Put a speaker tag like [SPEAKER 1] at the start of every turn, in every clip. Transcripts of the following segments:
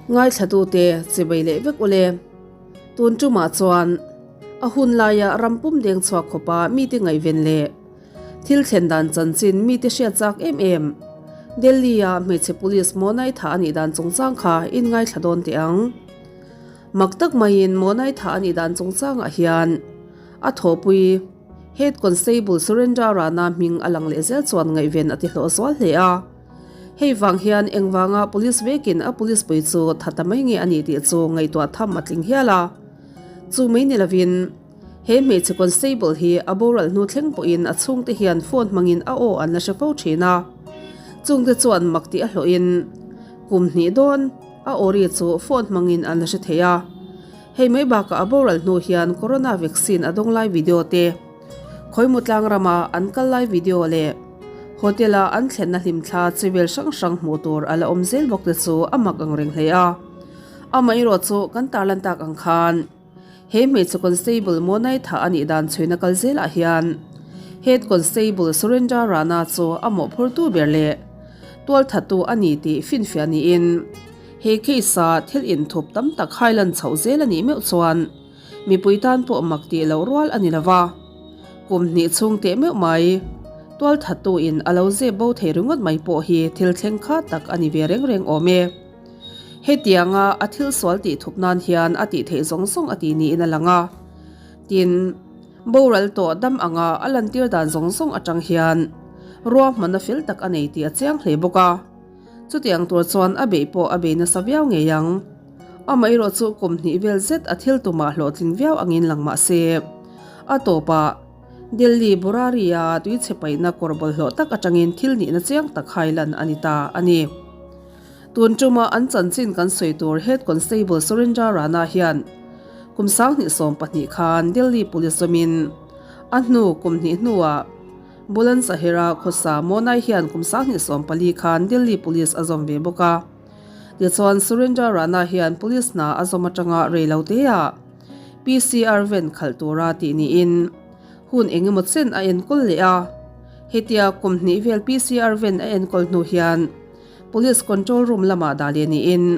[SPEAKER 1] Ngaithlatute chibei leh vek ule. Tun tumah chuan a hun laia ram pum deng chhuak khawpa mite ngaihven leh thil thlen dan chanchin mite hriat chak em em Delhi-a hmeichhe police Monai tha a nih dan chungchang kha in ngaithla dawn teh ang. Mak tak maiin Monai tha a nih dan chungchangah hian a thawhpui Head Constable Surendra Rana hming a lang leh zel chuan ngaihven a ti hlawh zual hle a. Hei vang hian engvanga police vekin a police pui chu tha ta mai nge a nih tih chu ngaihtuah tham a tling hial a. Chu mai ni lovin he hmeichhe constable hi a boral hnu thleng pawhin a chhungte hian phone hmangin a aw an la hre fo thin a. Chungte chuan mak tih a hlawhin kum hnih dawn a aw ri chu phone hmangin an la hre thei a. Hei mai bakah a boral hnu hian corona vaccine a dawng lai video te, Khawimu tlang rama an kal lai video leh hotel a an thlenna hlimthla chivel hrang hrang hmuh tur a la awm zel bawk te chu a mak ang reng hle a. Amaherawh chu kan tarlan tak ang khan he hmeichhe constable Monai thah a nih dan chhuina kal zelah hian Head Constable Surendra Rana chu a mawhphurtu ber leh tualthattu a ni tih finfiah niin he case-a thil inthup tam tak hailan chhoh zel a nih meuh chuan Mipui tan pawh mak tih loh rual a ni lo va, kum hnih chhung teh meuh mai, tualthattu in a lo zep bo thei ringawt mai pawh hi thil thleng kha tak a ni ve reng reng awm e. Hetianga a thil sual tih thup nan hian a tih theih zawng zawng a ti niin a lang a. Tin, boral tawh dam anga a lantir dan zawng zawng atang hian ruahmanna fel tak a nei tih a chiang hle bawk a. Chutiang tur chuan a beih pawh a bei nasa viau ngei ang. Amaherawh chu kum hnih vel zet a thil tumah hlawhtling viau angin lang mah se. A tawpah, Delhi Burari-a tuichhe paihna kawr bawlhhlawh tak atangin thil nihna chiang tak hailan a ni ta a ni. Tun tuma an chanchin kan sawi tur Head Constable Surendra Rana hian kum 2012 khan Delhi Police zawmin a hnu kum hnih hnuah Bulandsahera khawsa Monai hian kum 2014 khan Delhi Police a zawm ve bawk a. Tichuan Surendra Rana hian Police hna a zawm atanga rei lo teah PCR van khalh tura tih niin hun eng emaw chen a enkawl leh a. Hetia kum hnih vel PCR van a enkawl hnu hian Police Control Room lamah dah leh niin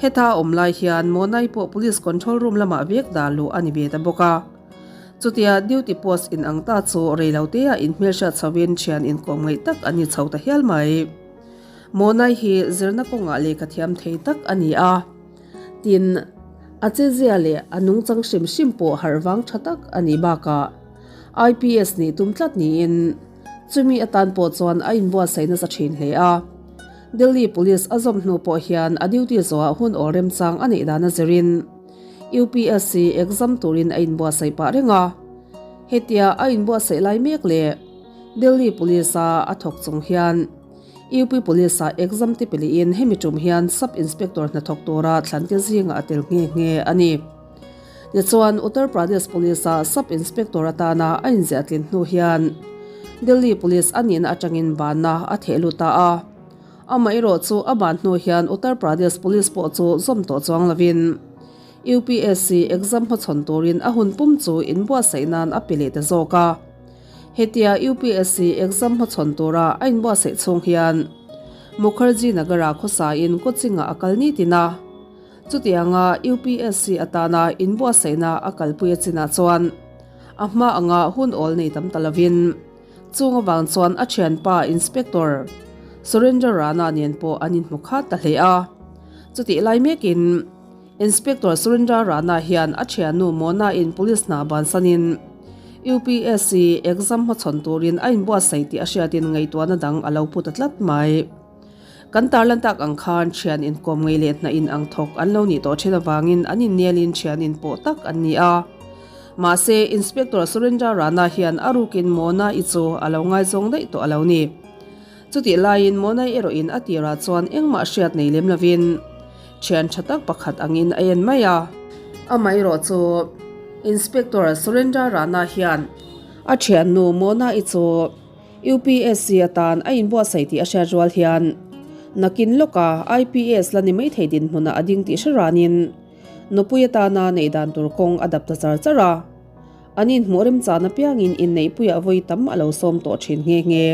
[SPEAKER 1] heta a awm lai hian Monai pawh Police Control Room lamah vek dah luh a ni ve ta bawk a. Chutia duty post in ang ta chu rei lo te ah inhmelhriat chho in thian inkawm ngaih tak an ni chho ta hial mai. Monai hi zirna kawngah lehkha thiam thei tak a ni a, tin a chezia leh a nungchang hrim hrim pawh harh vang tha tak a nih bakah IPS nih tum tlat niin chumi atan pawh chuan a inbuatsaih nasa thin hle a. Delhi Police a zawm hnu pawh hian a duty zawhah hun awl remchang a neih dan a zirin UPSC exam turin a inbuatsaih pah reng a. Hetia a inbuatsaih lai mek leh Delhi Police-a a thawk chung hian UP Police-a exam te peliin hemi tum hian Sub Inspector hnathawk tura thlante zingah a tel nghe nghe a ni. Tichuan Uttar Pradesh Police-a Sub Inspector atana a inziah tlin hnu hian Delhi Police a nihna atangin banna a theh lut ta a. Amaherawh chu a ban hnu hian Uttar Pradesh Police pawh chu zawm tawh chuang lovin UPSC exam hmachhawn turin a hun pum chu inbuatsaih nan a pe leh ta zawk a. Hetia UPSC exam hmachhawn tura a inbuatsaih chhung hian Mukherjee Nagar-ah khawsain coaching-ah a kal nitin a. Chutianga UPSC atana inbuatsaihna a kalpui a chinah chuan a hma anga hun awl nei tam ta lovin, Chung avang chuan a thianpa Inspector Surendra Rana nen pawh an inhmu khat ta hle a. Chutih lai mekin Inspector Surendra Rana hian a thiannu Mona-in Police hna bansanin UPSC exam hmachhawn turin a inbuatsaih tih a hriatin ngaihtuahna dang a lo pu ta tlat mai. Kan tarlan tak ang khan thian inkawm ngei leh hna in ang thawk an lo nih tawh thin avangin an innialin thian inpawh tak an ni a. Mahse, Inspector Surendra Rana hian a rukin Mona-i chu a lo ngaizawng daih tawh a lo ni. Chutih laiin Mona-i erawhin a tirah chuan engmah hriat nei lem lovin thian tha tak pakhat angin a en mai a. Amaherawh chu Inspector Surendra Rana hian a thiannu Mona-i chu UPSC atan a inbuatsaih tih a hriat rual hian nakin lawka IPS la ni maithei dinhmunah a ding tih hre ranin nupui atana neih dan tur kawng a dap ta char char a. An inhmuh remchan apiangin inneihpuiah vawi tam a lo sawm tawh thin nghe nghe.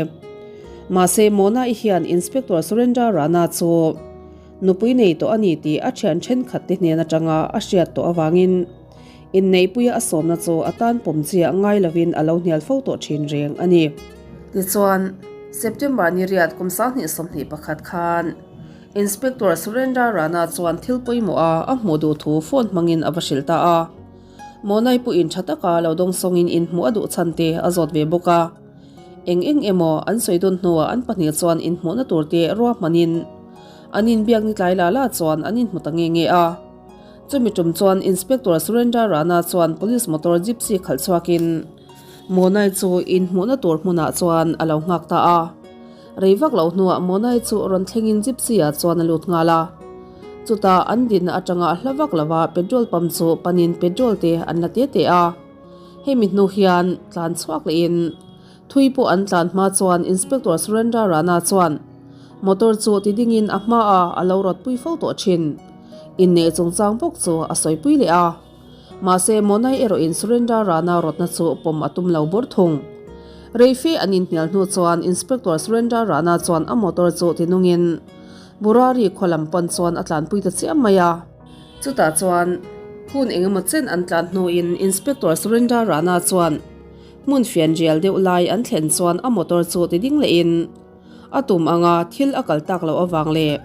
[SPEAKER 1] Mahse Mona-i hian Inspector Surendra Rana chu. Nupui nei tawh a ni tih a thian thenkhat te hnen atanga a hriat tawh avangin inneihpuia a sawmna chu a tan pawm chiah ngai lovin a lo hnial fo tawh thin reng a ni. Tichuan, September ni riat kum 2021 khan Inspector Surendra Rana chuan thil pawimawh a a hmuh duh thu phone hmangin a va hrilh ta a. Monai puiin tha taka lo dawngsawngin inhmuh a duh chhan te a zawt ve bawk a. Eng eng emaw an sawi dawn hnuah an pahnih chuan inhmuhna tur te ruahmanin an inbiak ni tlai la la chuan an inhmu ta nge nge a. Chumi tum chuan Inspector Surendra Rana chuan Police motor Gypsy khalh chhuakin Monai chu inhmuhna tur hmunah chuan a lo nghak ta a. Rei vak loh hnuah Monai chu rawn thlengin Gypsy ah chuan a lut nghal a. Chutah an dinna atanga a hla vak lova petrol pump chu panin petrol te an la te te a. Hemi hnu hian tlan chhuak lehin thui pawh an tlan hma chuan Inspector Surendra Rana chuan motor chu ti dingin a hmaah a lo rawtpui fo tawh thin. Inneih chungchang bawk chu a sawipui leh a. Mahse Monai erawhin Surendra Rana rawtna chu pawm a tum lo bawr thung. Reife an inhnial hnu chuan Inspector Surendra Rana chuan a motor chu ti nungin Burari khaw lam pan chuan a tlanpui ta chiam mai a. Chutah chuan hun engemaw chen an tlan hnuin Inspector Surendra Rana chuan hmun fianrial deuh lai an thlen chuan a motor chu ti ding lehin a tum anga thil a kal tak loh avang leh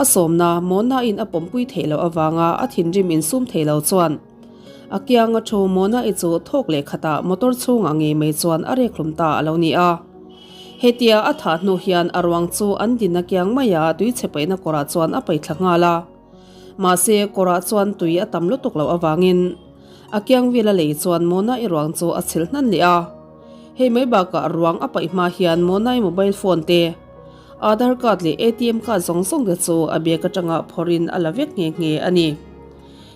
[SPEAKER 1] a sawmna Mona-in a pawmpui theih loh avanga a thinrim insum thei lo chuan a kianga thu Mona-i chu thawk leh khatah motor chhungah ngei mai chuan a rek hlum ta a lo ni a. Hetia a thah hnu hian a ruang chu an dinna kiang maia tuichhe paihna kawrah chuan a paihthla nghal a. Mahse, kawrah chuan tui a tam lutuk loh avangin a kiang vela lei chuan Mona-i ruang chu a chhilh hnan leh a. Hei mai bakah ruang a paih hma hian Mona-i mobile phone te, Aadhaar card leh ATM card zawng zawng te chu a bag atanga phawrhin a la vek nghe nghe a ni.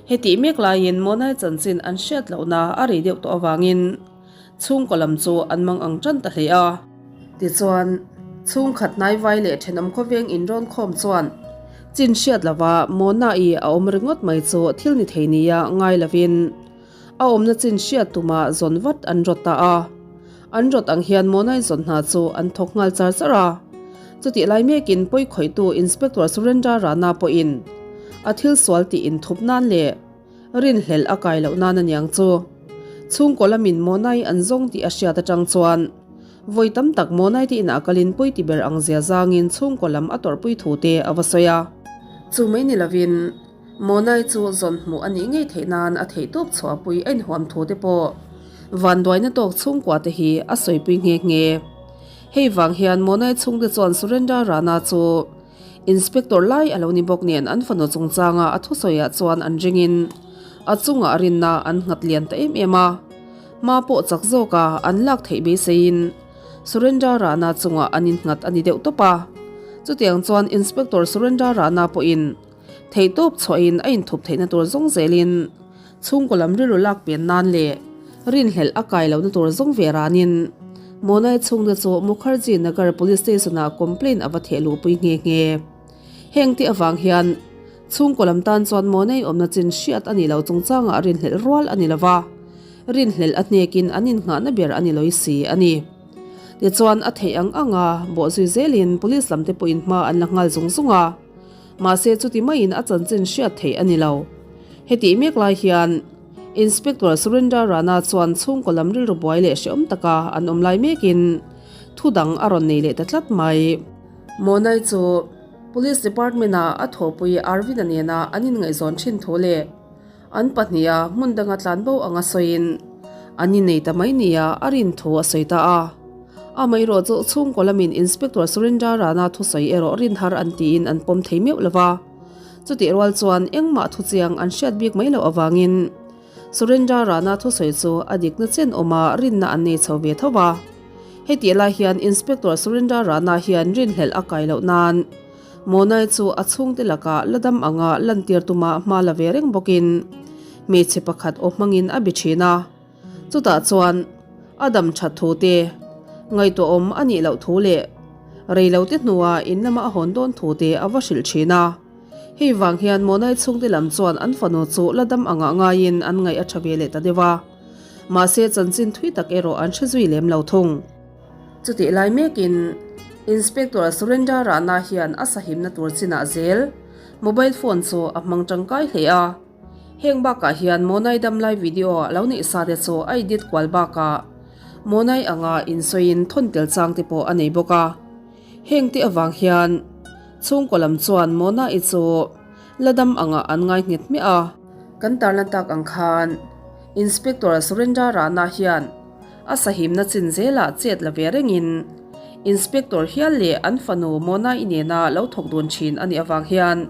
[SPEAKER 1] Hetih mek laiin Mona-i chanchin an hriat lohna a rei deuh tawh avangin Chhungkaw lam chu an mang ang tan ta hle a. Tichuan, chhungkhat hnaivai leh thenawm khawveng inrawn khawm chuan chin hriat lova Mona-i a awm ringawt mai chu thil ni thei nia ngai lovin a awmna chin hriat tuma zawn vat an rawt ta a. An rawt ang hian Mona-i zawn hna chu an thawk nghal char char a. Chutih lai mekin pawi khawihtu Inspector Surendra Rana pawhin a thil sual tih inthup nan leh Rinhlelh a kai loh nan aniang chu. Chhungkaw lamin Monai an zawng tih a hriat atang chuan vawi tam tak Monai te inah kalin pawi ti ber ang zia zangin chhungkaw lam a tawrhpui thu te a va sawi a. Chu mai ni lovin Monai chu zawn hmuh a nih ngei theih nan a theihtawp chhuahpui a inhuam thu te pawh vanduaina tawk chhungkua te hi a sawipui nghe nghe. Hei vang hian Monai chhungte chuan Surendra Rana chu Inspector lai a lo ni bawk nen an fanu chungchanga a thusawiah chuan an ringin a chungah rinna an nghat lian ta em em a. Hma pawh chak zawka an lak theih beiseiin Surendra Rana chungah an innghat a ni deuh tawp a. Chutiang chuan Inspector Surendra Rana pawhin theihtawp chhuahin a inthup theihna tur zawng zelin Chhungkaw lam rilru lak pian nan leh rinhlelh a kai lohna tur zawng ve ranin Monai chhungte chu Mukherjee Nagar Police Station-ah complaint a va theh luhpui nghe nghe. Heng te avang hian chhungkaw lam tan chuan Monai awmna chin hriat a nih loh chungchangah rinhlelh rual a ni lova, rinhlelh a hnekin an innghahna ber a ni lawi si a ni. Tichuan a theih ang anga bawhzui zelin Police lamte pawhin hma an la nghal zung zung a. Mahse chuti maiin a chanchin hriat theih a ni lo. Hetih mek lai hian Inspector Surendra Rana chuan chhungkaw lam rilru buai leh hrehawm taka an awm lai mekin thu dang a rawn nei leh ta tlat mai. Monai chu Police Department-ah a thawhpui Arvind-a nena an inngaihzawn thin thu leh an pahniha hmun danga tlan bo anga sawiin an innei ta mai nia a rin thu a sawi ta a. Amaherawh chu chhungkaw lamin Inspector Surendra Rana thusawi erawh rin har an tiin an pawm thei meuh lo va. Chutih rual chuan engmah thuchiang an hriat bik mai loh avangin Surendra Rana thusawi chu a dikna chen awma rinna an nei chho ve tho va. Hetih lai hian Inspector Surendra Rana hian rinhlelh a kai loh nan Monai chu a chhungte lakah la dam anga lantir tuma hma la ve reng bawkin hmeichhe pakhat aw hmangin a bi thin a. Chutah chuan a dam that thu te, ngaihtuahawm a nih loh thu leh reilote hnuah in lama a hawn dawn thu te a va hrilh thin a. Hei vang hian Monai chhungte lam chuan an fanu chu la dam angah ngaiin an ngaih a tha ve leh ta deuh a. Mahse chanchin thui tak erawh an hre zui lem lo thung. Chutih lai mekin Inspector Surendra Rana hian a sahimna tur chinah zel. Mobile phone chu a hmang tangkai hle a. Heng bakah hian Monai damlai video a lo neih sa te chu a edit kual bakah Monai anga insawiin thawn tel chang te pawh a nei bawk a. Heng te avang hian chhungkaw lam chuan Mona-i chu la dam angah an ngai nghet hmiah a. Kan tarlan tak ang khan Inspector Surendra Rana hian a sahimna chin zelah chet la ve rengin Inspector hial leh an fanu Mona-i nena lo thawk dun thin a nih avang hian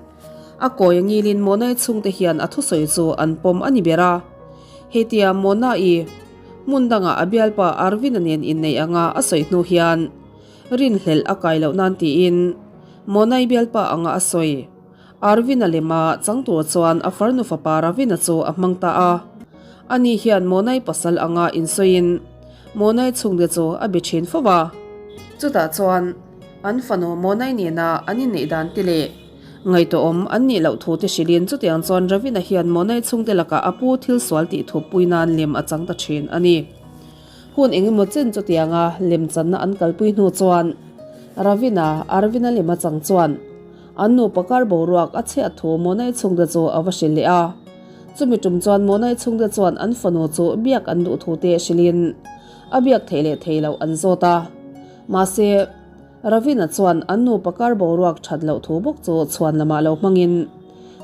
[SPEAKER 1] a kawi angilin Mona-i chhungte hian a thusawi chu an pawm a ni ber a. Hetia Mona-i hmun dangah a bialpa Arvin-a nen inneih anga a sawi hnu hian rinhlelh a kai loh nan tiin Mona-i bialpa anga a sawi. Arvin-a lema chang tur chuan a farnu fapa Ravin-a chu a hmang ta a. Ani hian Monai pasal anga insawiin Monai chhungte chu a be thin fo va. Chutah chuan an fanu Monai nena an inneih dan te leh ngaihtuahawm an nih loh thu te hrilhin chutiang chuan Ravin-a hian Monai chhungte lakah a pu thil sual tih thup pui nan lem a chang ta thin a ni. Hun engemaw chen chutianga lemchanna an kalpui hnu chuan Ravin-a, Arvin-a lema chang chuan An nupa kar boruak a chhiat thu Monai chhungte chu a va hrilh leh a. Chumi tum chuan Monai chhungte chuan an fanu chu biak an duh thu te hrilhin a biak theih leh thei loh an zawt a. Mahse, Ravina chuan an nupa kar boruak that loh thu bawk chu chhuan lamah lo hmangin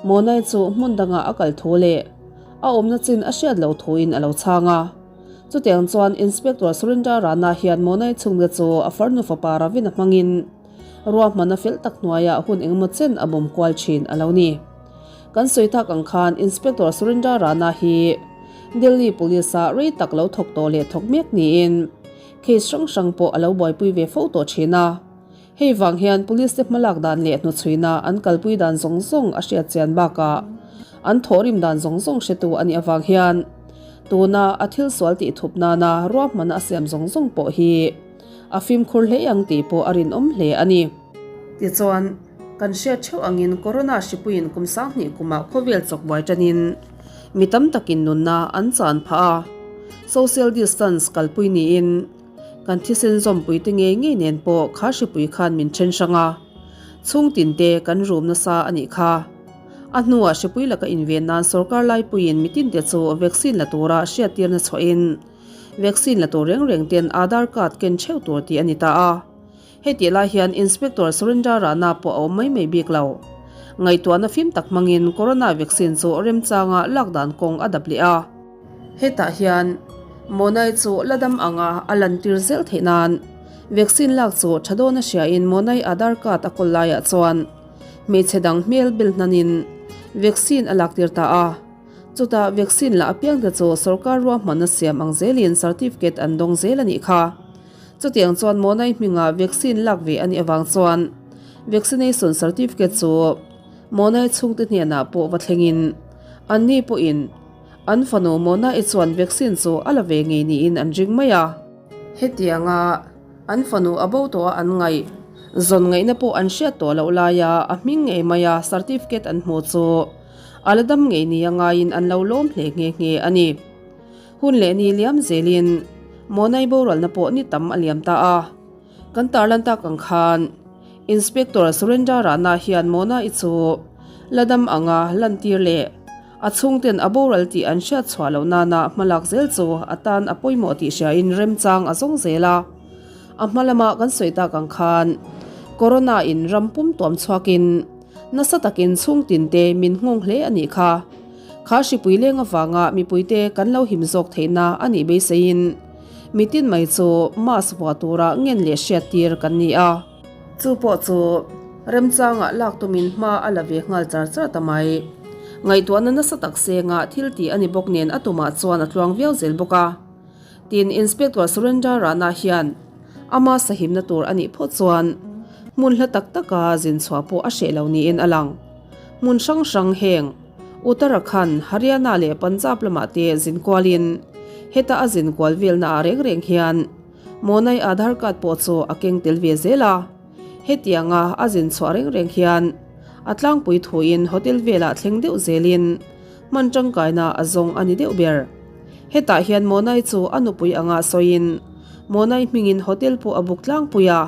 [SPEAKER 1] Monai chu hmun dangah a kal thu leh a awmna chin a hriat loh thuin a lo chhang a. Chutiang chuan Inspector Surinder Rana hian Monai chhungte chu a farnu fapa Ravina hmangin Ruahmanna fel tak hnuaiah hun engemaw chen a bawm kual thin a lo ni. Kan sawi tak ang khan Inspector Surinder Rana hi Delhi Police-ah rei tak lo thawk tawh leh thawk mek niin case hrang hrang pawh a lo buaipui ve fo tawh thin a. Hei vang hian Police te hmalak dan leh hnuchhuina an kalpui dan zawng zawng a hriat chian bakah an thawhrim dan zawng zawng hretu a nih avang hian tuna a thil sual tih thup nana ruahmanna a siam zawng zawng pawh hi A fimkhur hle ang tih pawh a rinawm hle a ni. Tichuan, kan hriat theuh angin Corona hripuiin kum 2000 kumah khawvel chawk buai tanin mi tam takin nunna an chan phah a. Social distance kalpui niin kan thisen zawmpuite ngei ngei nen pawh kha hripui khan min then hrang a, chhungtinte kan rum nasa a nih kha. A hnuah hripui laka inven nan sorkar laipuiin mitinte chu vaccine la tura hriattirna chhuahin, Vaccine la tur reng reng ten Aadhaar card ken theuh tur tih a ni ta a. Hetih lai hian Inspector Surinder Rana pawh a awm mai mai bik lo. Ngaihtuahna fim tak hmangin Corona vaccine chu remchanga lak dan kawng a dap leh a. Hetah hian Monai chu la dam anga a lantir zel theih nan vaccine lak chu tha dawn a hriain Monai Aadhaar card a kawl laiah chuan hmeichhe dang hmel bel hnanin vaccine a laktir ta a. Chutah vaccine la apiangte chu sorkar ruahmanna siam ang zelin certificate an dawng zel a nih kha. Chutiang chuan Monai hminga vaccine lak ve a nih avang chuan vaccination certificate chu Monai chhungte hnenah pawh va thlengin anni pawhin an fanu Monai chuan vaccine chu a la ve ngei niin an ring mai a. Hetianga an fanu a bo tawh a an ngaih zawn ngaihna pawh an hriat tawh loh laia a hming ngei maia certificate an hmuh chu A la dam ngei ni a ngaiin an lo lawm hle nghe nghe a ni. Hun leh ni liam zelin Monai boralna pawh ni tam a liam ta a. Kan tarlan tak ang khan Inspector Surendra Rana hian Mona-i chu la dam anga lantir leh a chhungten a boral tih an hriat chhuah loh nana hmalak zel chu a tan a pawimawh tih hriain remchang a zawng zel a. A hma lama kan sawi tak ang khan Corona-in ram pum tuam chhuakin Nasa takin chhungtinte min nghawng hle a nih kha. Kha hripui leng avanga mipuite kan lo him zawk theihna a nih beiseiin mitin mai chu mask vuah tura ngen leh hriattir kan ni a. Chu pawh chu remchangah lak tumin hma a la ve nghal char char ta mai. Ngaihtuahna nasa tak senga thil tih a ni bawk nen a tumah chuan a tluang viau zel bawk a. Tin, Inspector Surendra Rana hian ama sahimna tur a nih phawt chuan hmun hla tak taka zin chhuah pawh a hreh lo niin a lang. Hmun hrang hrang heng Uttarakhand, Haryana leh Punjab lamah te zin kualin heta a zin kual velna ah reng reng hian Monai Aadhaar card pawh chu a keng tel ve zel a. Hetianga a zin chhuah reng reng hian a tlangpui thuin hotel velah thleng deuh zelin hman tangkaina a zawng a ni deuh ber. Hetah hian Monai chu a nupui anga sawiin Monai hmingin hotel pawh a buk tlangpui a.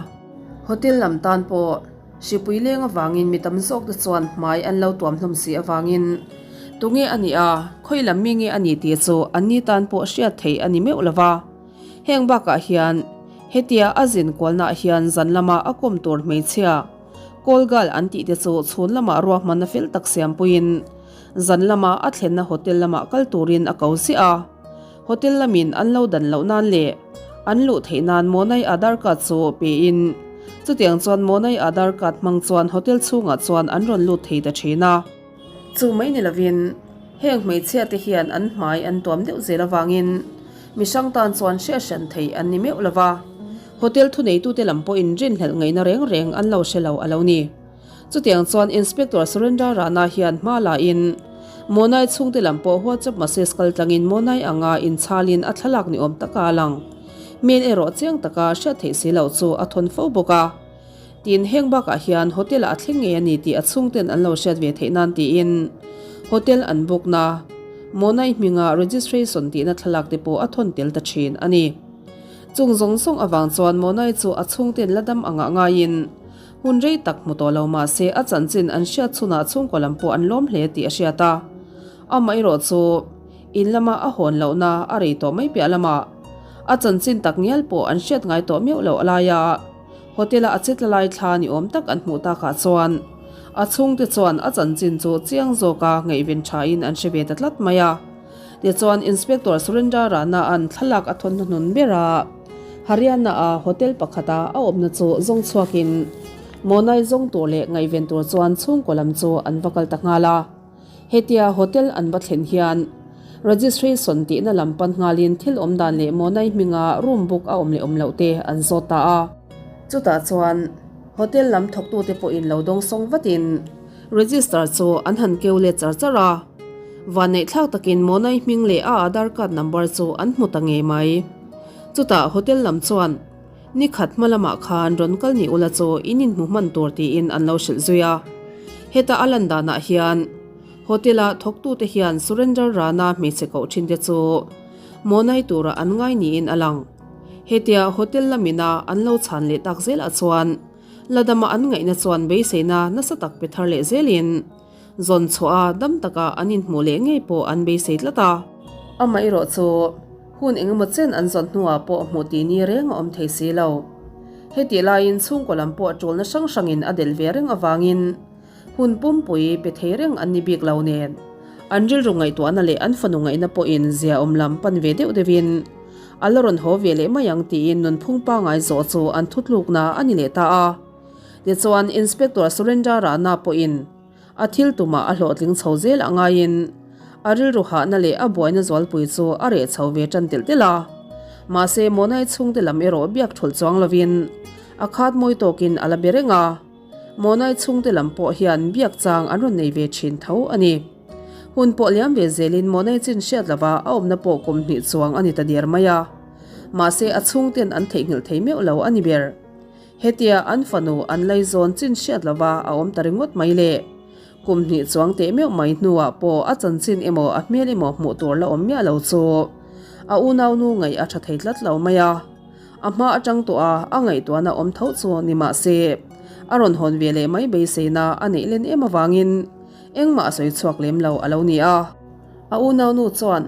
[SPEAKER 1] Hotel lam tan pawh. Hripui leng avangin mi tam zawk te chuan hmai an lo tuam hlawm si avangin tunge a nih a, khawi lam mi nge a nih tih chu an ni tan pawh hriat theih a ni meuh lo va. Heng bakah hian hetia a zin kualnaah hian zan lama a kawm tur hmeichhia call girl an tih te chu chhun lamah ruahmanna fel tak siampuiin zan lama a thlenna hotel lamah kal turin a ko ziah a. Hotel lamin an lo dan loh nan leh an luh theih nan Monai Aadhaar card chu pein chutiang chuan Monai Aadhaar card hmang chuan hotel chhungah chuan an rawn lut thei ta thin a. Chu mai ni lovin heng hmeichhia te hian an hmai an tuam deuh zel avangin mi hrang tan chuan hriat hran theih an ni meuh lova, hotel thuneitute lam pawhin rinhlelh ngaihna reng reng an lo hre lo a lo ni. Chutiang chuan Inspector Surendra Rana hian hma la in Monai chhungte lam pawh WhatsApp message kal tlangin Monai anga inchhalin a thlalak ni awm taka a lang. Mail erawh chiang taka hriat theih si loh chu a thawn fo bawk a. Tin, heng bakah hian hotel ah a thleng ngei a ni tih a chhungten an lo hriat ve theih nan tiin hotel an book na Monai hminga registration tihna thlalak te pawh a thawn tel ta thin a ni. Chung zawng zawng avang chuan Monai chu a chhungten la dam angah ngaiin Hun rei tak hmu tawh lo mah se a chanchin an hriat chhunah chhungkaw lam pawh an lawm hle tih a hriat a. Amaherawh chu in lama a hawn lohna a rei tawh mai piah lamah a chanchin tak ngial pawh an hriat ngai tawh meuh loh laia hotel-a a chetla lai thla ni awm tak an hmuh takah chuan a chhungte chuan a chanchin chu chiang zawka ngaihven thain an hre ve ta tlat mai a. Tichuan Inspector Surendra Rana-a'n thlalak a thawn hnuhnun ber a. Haryana-a hotel pakhata a awmna chu zawng chhuakin Monai zawng tur leh ngaihven tur chuan chhungkaw lam chu an va kal ta nghal a. Hetia hotel an va thlen hian registration tihna lam pan nghalin thil awm dan leh Monai hminga room book a awm leh awm loh te an zawt ta a. Chutah chuan hotel lam thawktute pawhin lo dawng sawng vatin register chu an han keu let char char a. Vanneihthlak takin Monai hming leh a Aadhaar card number chu an hmu ta ngei mai. Chutah hotel lam chuan ni khat hma lamah khan rawn kal ni ula chu in inhmu hman tur tiin an lo hrilh zui a. Heta a lan danah hian hotel a thawktute hian Surender Rana hmeichhe koh thin te chu mawnai tura an ngai niin a lang. Hetia hotel lamina an lo chhan leh tak zelah chuan la dama an ngaihna chuan beiseina nasa tak pe thar leh zelin zawn chhuah a dam taka an inhmuh leh ngei pawh an beisei tlat a. Amaherawh chu hun engemaw chen an zawn hnuah pawh hmuh tih ni reng a awm thei si lo. Hetih laiin chhungkaw lam pawh tulna hrang hrangin a delh ve reng avangin hun pumpui pe thei reng an ni bik lo nen an rilru ngaihtuahna leh an fanu ngaihna pawhin zia awm lam pan ve deuh deuhin a la rawn haw ve leh mai ang tiin nunphung pangngai zawh chu an thutlukna a ni leh ta a. Tichuan, Inspector Surendra Rana pawhin a thil tumah a hlawhtling chho zel a ngaiin a rilru hahna leh a buaina zualpui chu a reh chho ve tan telh telh a. Mahse, Monai chhungte lam erawh biak thulh chuang lovin a khat mawi tawkin a la be reng a. Monai chhungte lam pawh hian biak chang an rawn nei ve thin tho a ni. Hun pawh liam ve zelin Monai chin hriat lova a awmna pawh kum hnih chuang a ni ta der mai a. Mahse, a chhungten an theihnghilh thei meuh lo a ni ber. Hetia an fanu an laizawn chin hriat lova a awm ta ringawt mai le. Kum hnih chuang teh meuh mai hnuah pawh a chanchin emaw a hmel emaw hmuh tur la awm miah lo chu a unaunu ngaih a tha thei tlat lo mai a. A hma atang tawh a a ngaihtuahna awm tho chu ni mah se a rawn hawn ve leh mai beiseina a neih len em avangin engmah a sawi chhuak lem lo a lo ni a. A unaunu chuan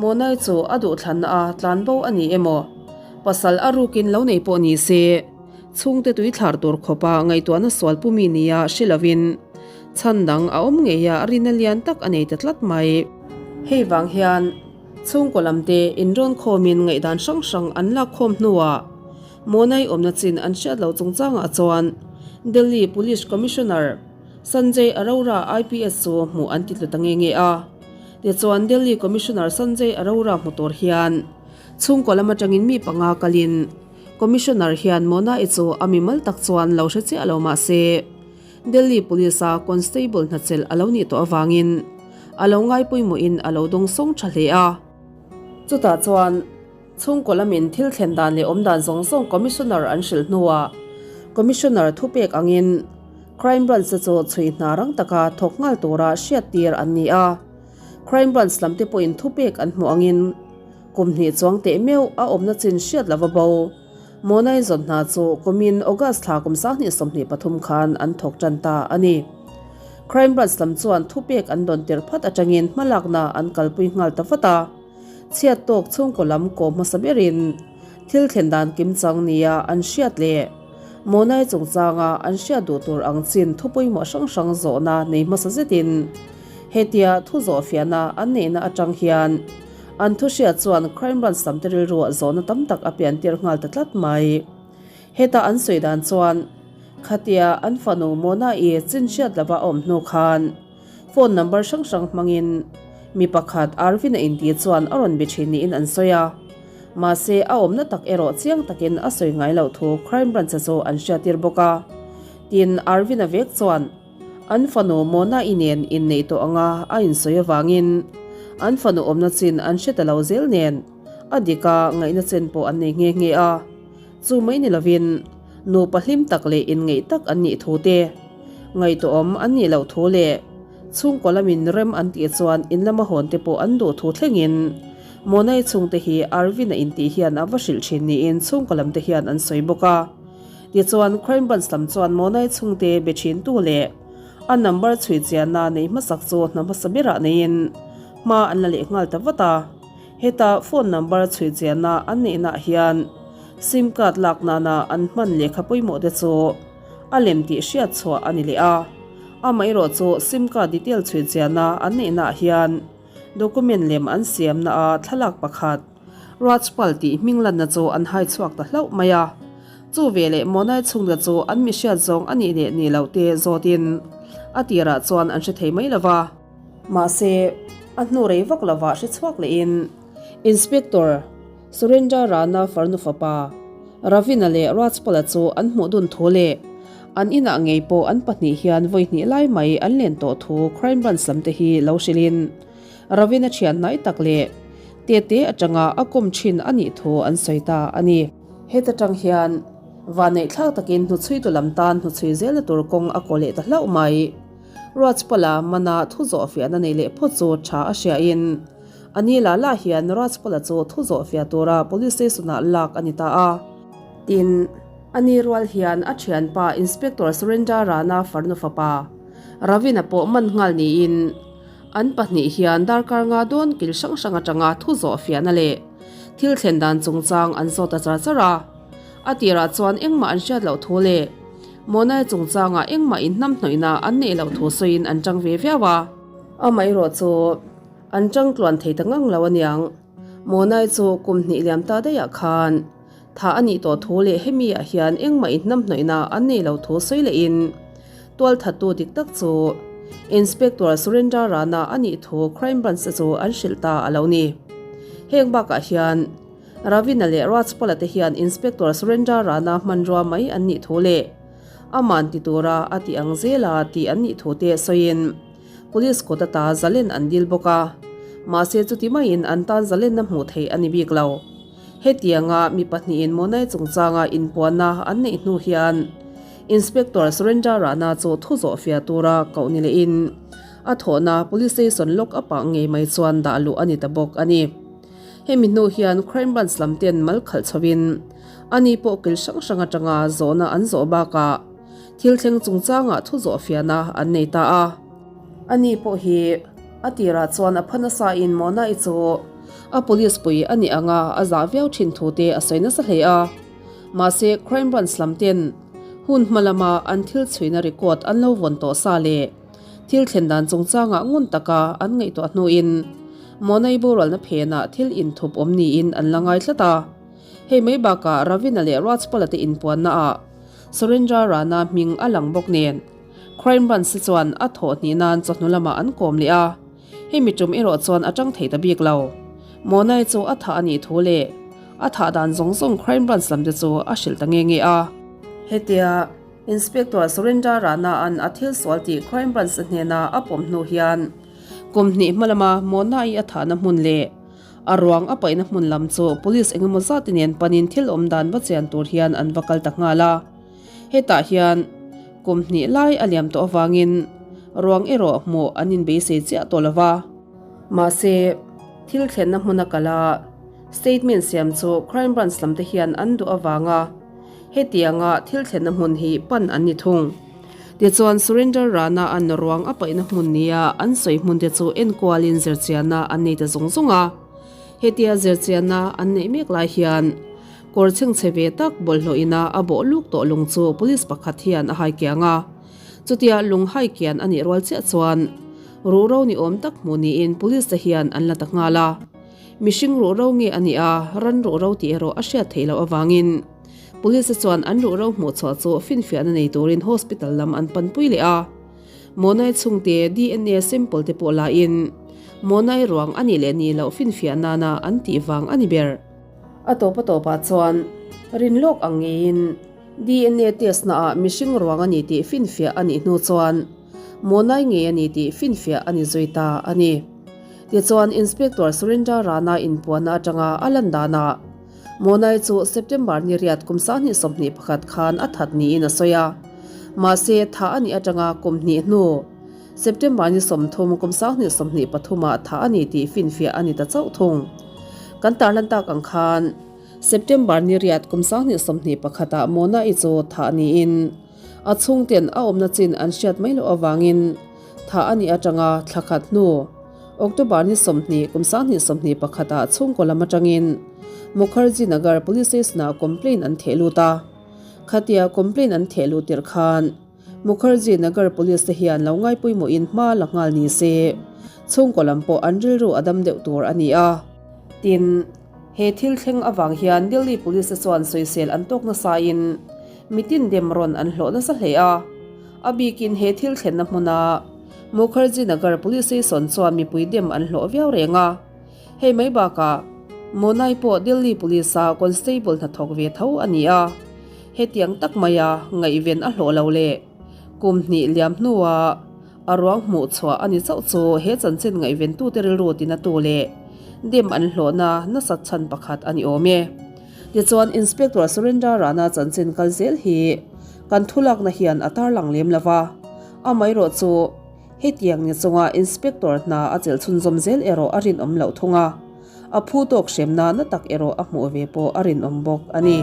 [SPEAKER 1] Monai chu a duhthlanna a tlan bo a ni emaw? Pasal a rukin lo nei pawh ni se, chhungte tui thlar tur khawpa ngaihtuahna sual pumi nia hre lovin chhan dang a awm ngei a rina lian tak a nei ta tlat mai. Hei vang hian chhungkaw lamte inrawn khawmin ngaihdan hrang hrang an lak khawm hnuah Monai awmna chin an hriat loh chungchangah chuan Delhi Police Commissioner Sanjay Arora IPS chu hmuh an ti tlu ta nge nge a. Tichuan Delhi Commissioner Sanjay Arora hmu tur hian chhungkaw lam atangin mi panga kalin Commissioner hian Mona-i chu a mimal tak chuan lo hre chiah lo mah se Delhi Police-a Constable hnachelh a lo nih tawh avangin a lo ngai pawimawhin a lo dawng sawng tha hle a. Chutah chuan chhungkaw lamin thil thlen dan leh awm dan zawng zawng Commissioner an hrilh hnuah Commissioner thupek angin Crime Branch te chu chhui hna rang taka thawk nghal tura hriattir an ni a. Crime Branch lam te pawhin thupek an hmuh angin kum hnih chuang teh meuh a awmna chin hriat lova bo. Monai zawn hna chu kumin August thla kum 2023 khan an thawk tan ta a ni. Crime Branch lam chuan thupek an dawn tirh phat atangin hmalakna an kalpui nghal ta vat a. Chhiat tawk chhungkaw lam kawm hmasa berin thil thlen dan kimchang nia an hriat leh Monai chungchanga an hriat duh tur ang chin thu pawimawh hrang hrang zawhna nei hmasa zetin hetia thu zawh fiahna an neihna atang hian an thu hriat chuan Crime Branch lamte rilruah zawhna tam tak a piantir nghal ta tlat mai. Heta an sawi dan chuan khatia an fanu Mona-i chin hriat lova a awm hnu khan Phone number hrang hrang hmangin mi pakhat Arvin-a inti chuan a rawn be thin niin an sawi a. Mahse, a awmna tak erawh chiang takin a sawi ngai loh thu Crime Branch-a chu an hriattir bawk a. Tin, Arvin-a vek chuan an fanu Mona-i nen inneih tawh anga a insawi avangin an fanu awmna chin an hre ta lo zel nen a dika ngaihna chen pawh an nei nghe nghe a. Chu mai ni lovin nupa hlim tak leh inngeih tak an nih thu te, ngaihtuahawm an nih loh thu leh chhungkaw lamin rem an tih chuan in lama hawn te pawh an duh thu thlengin Monai chhungte hi Arvin-a intih hian a va hrilh thin niin chhungkaw lam te hian an sawi bawk a. Tichuan Crime Branch lam chuan Monai chhungte be thintu leh a number chhui chianna nei hmasak chu hna hmasa berah neiin hma an la leh nghal ta vat a. Heta phone number chhui chianna an neihnaah hian sim card lak nana an hman lehkha pawimawh te chu a lem tih hriat chhuah a ni leh a. Amaherawh chu sim card detail chhui chianna an neihnaah hian document lem an siamna a thlalak pakhat Rajpal tih hming lanna chu an hai chhuak ta hlauh mai a. Chu veleh Monai chhungte chu an mi hriat zawng a nih leh nih loh te zawtin a tirah chuan an hre thei mai lo va. Mahse, a hnu rei vak lovah hre chhuak lehin Inspector Surendra Rana farnu fapa Ravina leh Rajpala chu an hmuh dun thu leh an inah ngei pawh an pahnih hian vawi hnih lai mai an len tawh thu Crime Branch lam te hi lo hrilhin Ravina thian hnai tak leh tete atanga a kawm thin a nih thu an sawi ta a ni. Heta tang hian vanneih thlak takin hnuchhuitu lam tan hnuchhui zelna tur kawng a kaw leh ta hlauh mai. Rajpala mana thu zawhfiahna nei leh phawt chu tha a hriain a ni lah lah hian Rajpala chu thu zawhfiah tura Police Station-ah lak a ni ta a. Tin, a ni rual hian a thianpa Inspector Surendra Rana farnu fapa Ravina pawh man nghal niin an pahnih hian darkar nga dawn kil hrang hrang atanga thu zawhfiahna leh thil thlen dan chungchang an zawt ta char char a. A tirah chuan engmah an hriat loh thu leh Monai chungchangah engmah inhnamhnawihna an neih loh thu sawiin an tang ve viau a. Amaherawh chu an tang tluan thei ta ngang lo aniang. Monai chu kum hnih liam ta daihah khan thah a nih tawh thu leh hemi ah hian engmah inhnamhnawihna an neih loh thu sawi lehin tualthattu dik tak chu Inspector Surendra Rana a nih thu Crime Branch te chu an hrilh ta a lo ni. Heng bakah hian Ravina leh Rajpala te hian Inspector Surendra Rana hmanrua mai an nih thu leh aman ti tura a tih ang zela tih an nih thu te sawiin Police kut ata zalen an dil bawk a, mahse chuti maiin an tan zalenna hmuh theih a ni bik lo. Hetianga mi pahnihin Monai chungchanga inpuanna an neih hnu hian Inspector Surendra Rana chu thu zawhfiah tura koh ni lehin a thawhna Police Station lock up ah ngei mai chuan dah luh a ni ta bawk a ni. Hemi hnu hian Crime Branch lam ten mal khalh chhovin ani pawh kil hrang hrang atanga zawhna an zawh bakah thil thleng chungchangah thu zawh fiahna an nei ta a. Ani pawh hi a tirah chuan a pha nasa in Mona-i chu a police pui a nih anga a zah viau thin thu te a sawi nasa hle a. Mahse Crime Branch lam ten hun hma lama an thil chhuina record an lo vawn tawh sa leh Thil thlen dan chungchangah ngun taka an ngaihtuah hnuin Monai boralna phenah thil inthup awm niin an la ngai tlat a. Hei mai bakah Ravina leh Rajpala te inpuannaah Surendra Rana hming a lang bawk nen Crime Branch te chuan a thawh hnih nan chawhnu lamah an kawm leh a, hemi tum erawh chuan a tang thei ta bik lo. Monai chu a thah a nih thu leh a thah dan zawng zawng Crime Branch lam te chu a hrilh ta nge nge a. Hetia Inspector Surendra Rana-a'n a thil sual tih Crime Branch hnena a pawm hnu hian kum hnih hma lama Mona-i a thahna hmun leh a ruang a paihna hmun lam chu police engemaw zat nen panin thil awm dan va chian tur hian an va kal ta nghal a. Hetah hian kum hnih lai a liam tawh avangin ruang erawh hmuh an inbeisei chiah tawh lo va. Mahse, thil thlenna hmuna kal a. Statement siam chu Crime Branch lam te hian an duh avanga hetianga thil thlenna hmun hi pan an ni thung. Tichuan Surinder Rana an ruang a paihna hmun nia an sawi hmun te chu enkualin zirchianna an nei ta zung zung a. Hetia zirchianna an neih mek lai hian kawr chhengchhe ve tak bawlhhlawh ina a bawh luk tawh lung chu police pakhat hian a hai kiang a. Chutia lung hai kian a nih rual chiah chuan ruhro ni awm tak hmuh niin police te hian an la ta nghal a. Mihring ruhro nge a nih a, ran ruhro tih erawh a hriat theih loh avangin police te chuan an ruhro hmuh chhuah chu finfiahna nei turin hospital lam an panpui leh a. Monai chhungte DNA sample te pawh la in Monai ruang a nih leh nih loh finfiah nana an tih vang a ni ber. A tawp a tawpah chuan rin lawk ang ngeiin DNA test naah mihring ruang a ni tih finfiah a nih hnu chuan Monai ngei a ni tih finfiah a ni zui ta a ni. Tichuan Inspector Surinder Rana inpuanna atanga a lan danah Monai chu September ni riat kum 2021 khan a that niin a sawi a. Mahse, thah a nih atanga kum hnih hnu, September ni 30 kum 2023 ah thah a ni tih finfiah a ni ta chauh thung. Kan tarlan tak ang khan, September ni riat kum 2021 ah Mona-i chu thah niin a chhungten a awmna chin an hriat mai loh avangin thah a nih atanga thla khat hnu, October ni 20 kum 2021 ah chhungkaw lam atangin Mukherjee Nagar Police Station ah complaint an theh lut a. Khatia complaint an theh lut tirh khan Mukherjee Nagar Police te hian lo ngaipawimawhin hma la nghal ni se chhungkaw lam pawh an rilru a dam deuh tur a ni a. Tin, he thil thleng avang hian Delhi Police te chuan sawisel an tawk nasain mitin dem rawn an hlawh nasa hle a. A bikin he thil thlenna hmuna Mukherjee Nagar Police Station chuan mipui dem an hlawh viau reng a. Hei mai bakah Monai pawh Delhi Police-a constable hnathawk ve tho a ni a. Hetiang tak maia ngaihven a hlawh lo leh kum hnih liam hnua a ruang hmuh chhuah a ni chauh chu he chanchin ngaihventute rilru tinatu leh dem an hlawhna nasat chhan pakhat a ni awm e. Tichuan Inspector Surendra Rana chanchin kal zel hi kan thulakna hian a tarlang lem lo va. Amaherawh chu hetiang ni chunga Inspector hna a chelh chhunzawm zel erawh a rinawm loh thung a, a phu tawk hremna na tak erawh a hmuh ve pawh a rinawm bawk a ni.